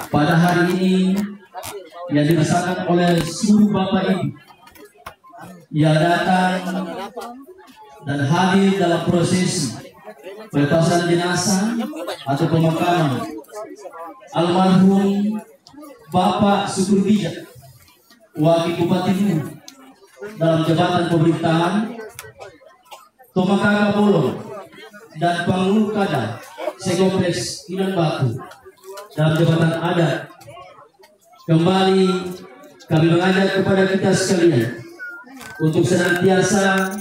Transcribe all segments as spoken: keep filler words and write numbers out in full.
pada hari ini yang dirasakan oleh seluruh Bapak Ibu yang datang dan hadir dalam prosesi pelepasan jenazah atau pemakaman almarhum Bapak Sukur Bijak, Wakil Bupati Luwu, dalam jabatan pemerintahan, Tomakaka Bolong, dan Pangulu Kada sekompleks Inan Batu dalam jabatan adat. Kembali kami mengajak kepada kita sekalian untuk senantiasa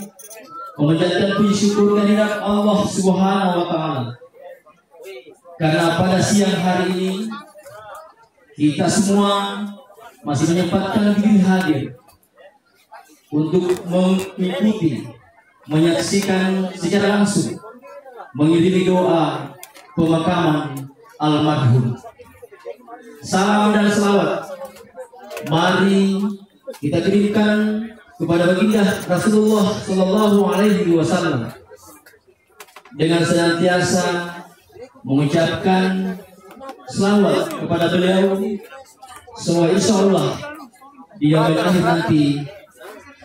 memanjatkan puji syukur kehadirat Allah Subhanahu wa Ta'ala, karena pada siang hari ini kita semua masih menyempatkan diri hadir untuk mengikuti, menyaksikan secara langsung, mengiringi doa pemakaman almarhum. Salam dan selawat mari kita kirimkan kepada Baginda Rasulullah Sallallahu Alaihi Wasallam dengan senantiasa mengucapkan selawat kepada beliau, semoga insya Allah di yaumil akhir nanti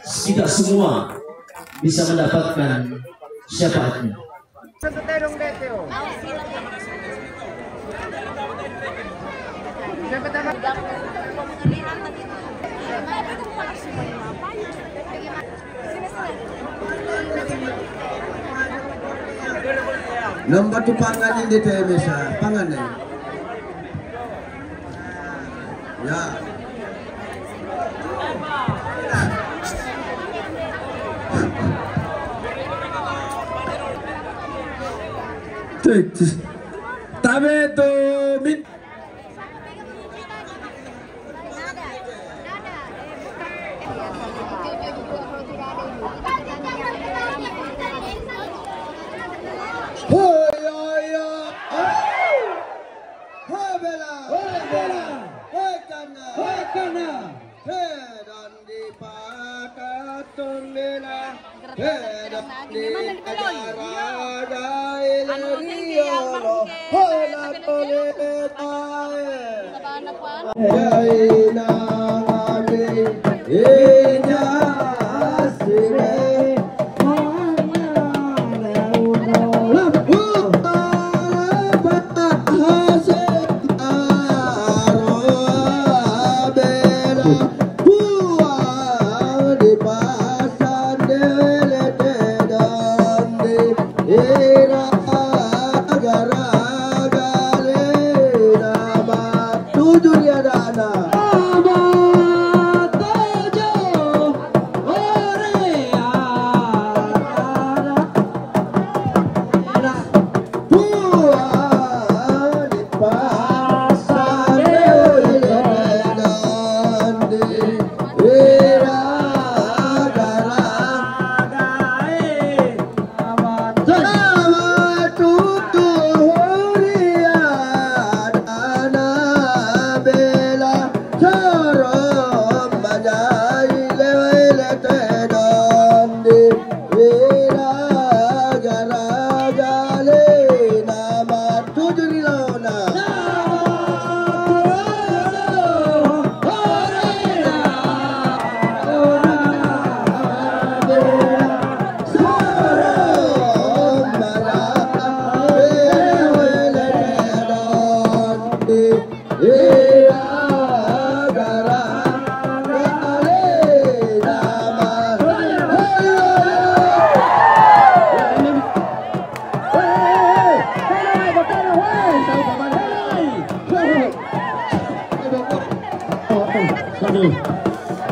kita semua bisa mendapatkan syafaatnya. Nomor tu pangan ini, teh, mesa pangan ni. Ya. Tabe tu min. Hoi, hoi, hoi. Hoi, bela. Hoi, bela. Hoi, kana. Hoi, kana. He, dandi pakaton bela. He, dandi ajar.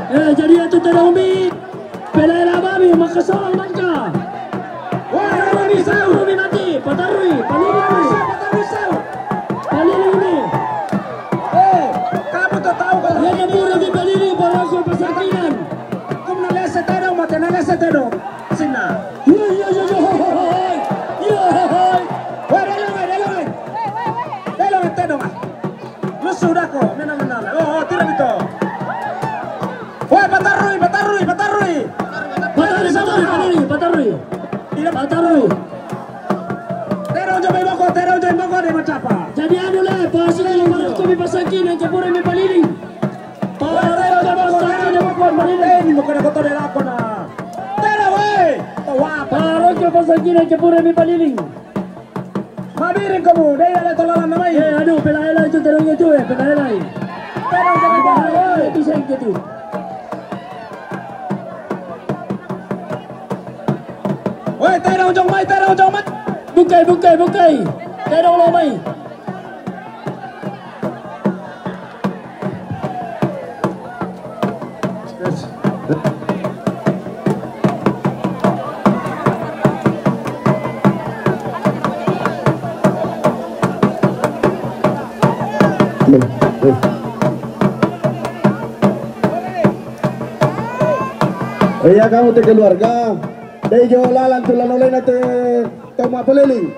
Eh, jadi itu tedong mi. Pele la babi, makasolang bangka. Wah, babi sau, babi mati. Patarui, paliling mi. Paliling mi. Eh, kamu tak tahu kalau ya, tapi lebih paliling, baru aku pasar kinan. Kamu nak lihat setedong, mati nak lihat setedong. Sina. Iya, iya, iya, iya. Iya, hai. Wah, delong, wah, delong, wah. Delong, tedong, ah. Lu sudah kok, menang, menang. Oh, oh, tidak betul. Woi, patarui, patarui, patarui. Patarui, patarui, patarui, patarui. Tidak. Patarui. Terong jomai boko, terong jomai boko, dia macapa. Jadi anu le, pasi le, Pasangkinang capurami paliling. Parokko pasangkinang capurami paliling. Ini mau kena kotor dari apa, nah? Tera, weh. Tahu apa? Parokko pasangkinang capurami paliling. Mabiring kamu, dai ala tolalan namai. Eh, anu, pelaela itu terang itu, eh, pelaela. Terang, terang, terang, eh. Itu sengke tu. Weh, terang jong mai, terang jong mai. Bukai, bukai, bukai. Terang lo mai. Iya, kamu te keluarga. Dai jo lalan tu lano lena te tau mapaliling.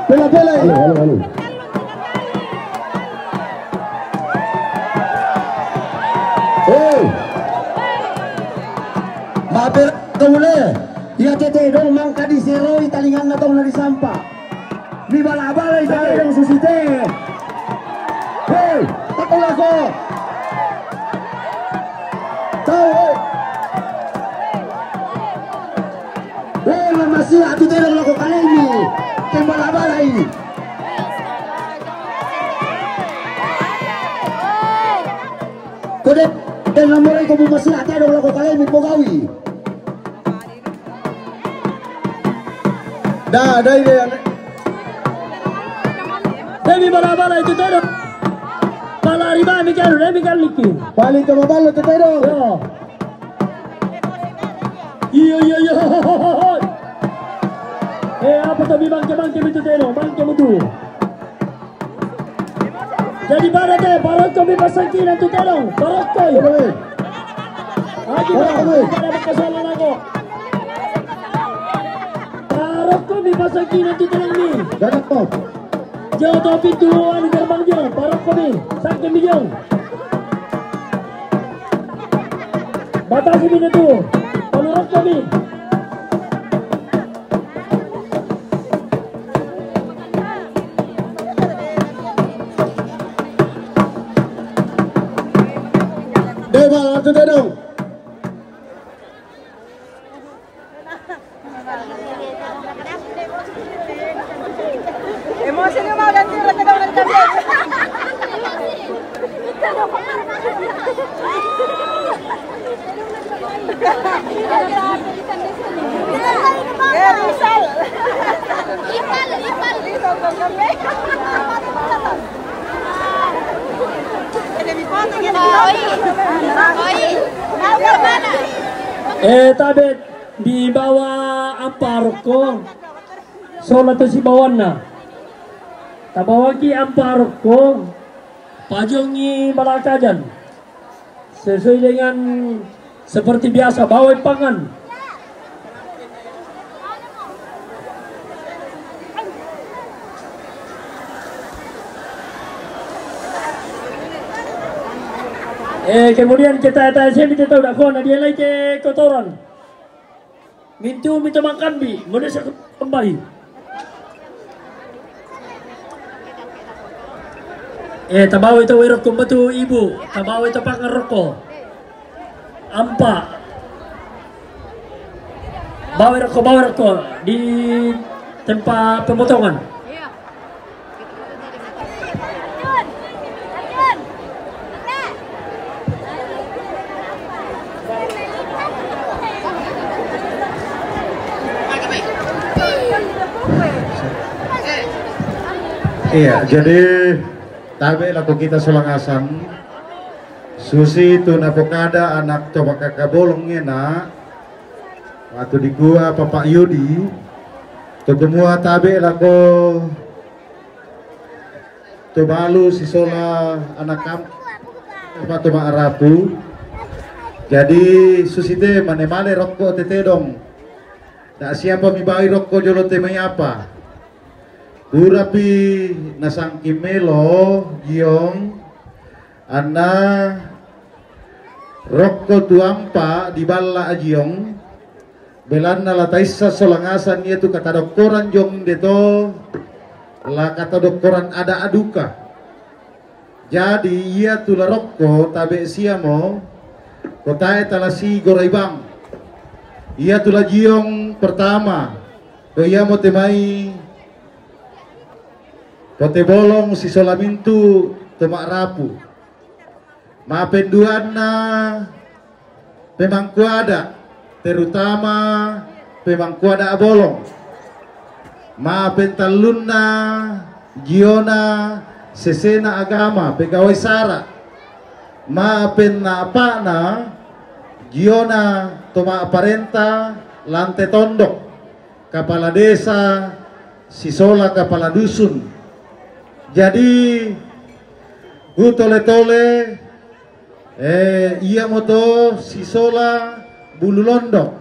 Pela, pela. Anu, anu, anu. Hei. Mape kamu le. Iya tete dong mangka di seroi talinganna tong na di sampa. Mi bala-bala i tete dong susi te. Hei, takulako. Tau, hei. Weh, mamasiha tu tedong lako kalaimi. Tembala-bala ini. Kode, dan namorai ko mamasiha tedong lako kalaimi pogawi. Da, da, ide. Demi bala-bala itu tedong. Bala riba mi kalu, demi kalu liki. Paling ke mabalo tu tedong. Yo. Iyo, iyo, iyo. Eh, apa tu mi bangke-bangke mi tu tedong? Bangke mi tu. Jadi pada te, parokko mi pasangkinang tu tedong. Parokko. Aji parokko mi. Kada makasalah nako. Parokko mi pasangkinang tu tedong mi. Jangan kau. Jauh tu pintu anu gerbang jauh. Parokko mi. Sangke mi jauh. Batasi mi tu. Parokko mi. Dai bala tu tedong. Emosi ni mau ganti rata daun dari kami. Eh, tabe di bawah apa rokko? Sola tu sibawanna. Tabawaki ampa rokko, pajongi balakajan. Sesuai dengan seperti biasa, bawai pangan. Eh, kemudian kita tanya semi kita udah kona dia lagi kotoran. Mintu mito mangkambi, mone sa kembali. Eh, tabawa ito wai rokko matu ibu, tabawa ito pangan rokko. Ampa. Bawa rokko, bawa rokko di tempat pemotongan. Iya, jadi tabe lako kita sola ngasang. Susi tu napokada anak to makaka bolong ngena. Waktu dikua Papa Yudi, to kumua tabe lako to balu sisola anak kam-, apa to maarapu. Jadi susi te mane-mane rokko tete dong. Ndak siapa mibai rokko jolo te mai apa. Purapi nasangki melo giong anna rokko tu ampa di balla ajiong. Belanna la taissa sola ngasang ia tu katadokkoran jong de to. La kata dokkoran ada aduka. Jadi ia tu la rokko tabe siamo, ko tae talasi goraibang. Ia tu la jiong pertama, ko iamo te mai, ko te bolong sisola mintu to ma'rapu. Mapenduanna pemangkuada, terutama pemangkuada abolong. Mapentallunna jiona sesena agama, pegawai sara. Mapenna apa'na jiona to ma'parenta lante tondok, kapala desa, sisola kapala dusun. Jadi, ku tole-tole, eh, iamoto sisola bulu londok.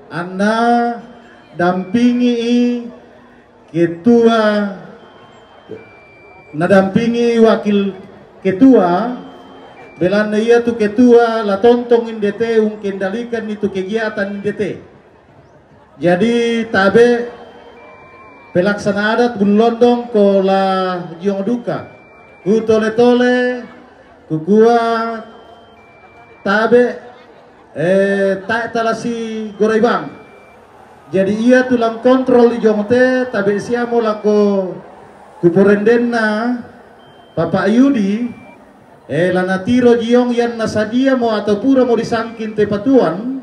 Anna dampingi i ketua, nadampingi wakil ketua, belanna ia tu ketua la tontong indete ungkendalikan itu kegiatan indete. Jadi tabe pelaksana adat bulu londong ko la jiong duka. Ku tole-tole, kukua tabe, eh, tae talasi goraibang. Jadi ia tulang kontrol di jongte tabe siamo lako kuporendenna Bapak Yudi, eh, lana tiro jiong ianna sadiamo atau puramo disangking te patuan,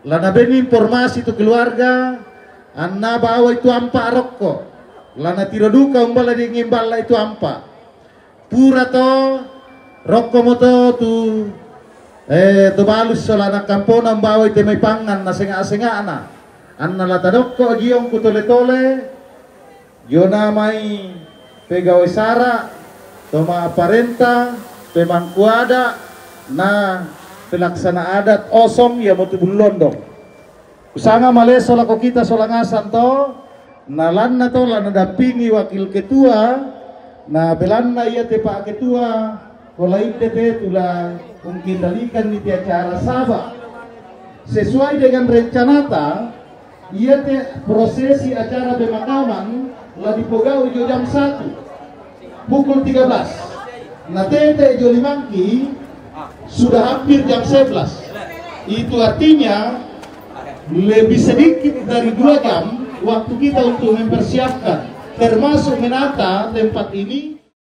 lana beni informasi tu keluarga, anna bawa itu ampa rokko, lana tiro duka umbala dingin balla itu ampa. Pura to, rokko moto tu, eh, to balus solana kampona umbawai te mai pangan na senga-sengana. Anna la tadokko jiong ku tole-tole, jiona mai pegawai sara, to ma'parenta, pemangkuada, na pelaksana adat osong ia motu bulu londong. Kusanga maleso lako kita sola ngasang to, na lanna to la nadampingi wakil ketua, na belanna ia te Pak Ketua, ko lainte te tula ungkendalikan ni te acara saba. Sesuai dengan rencanata, ia te prosesi acara pemakaman la dipogau jo jam satu pukul tiga belas. Na tete jo limangki sudah hampir jam sebelas. Itu artinya lebih sedikit dari dua jam waktu kita untuk mempersiapkan, termasuk menata tempat ini.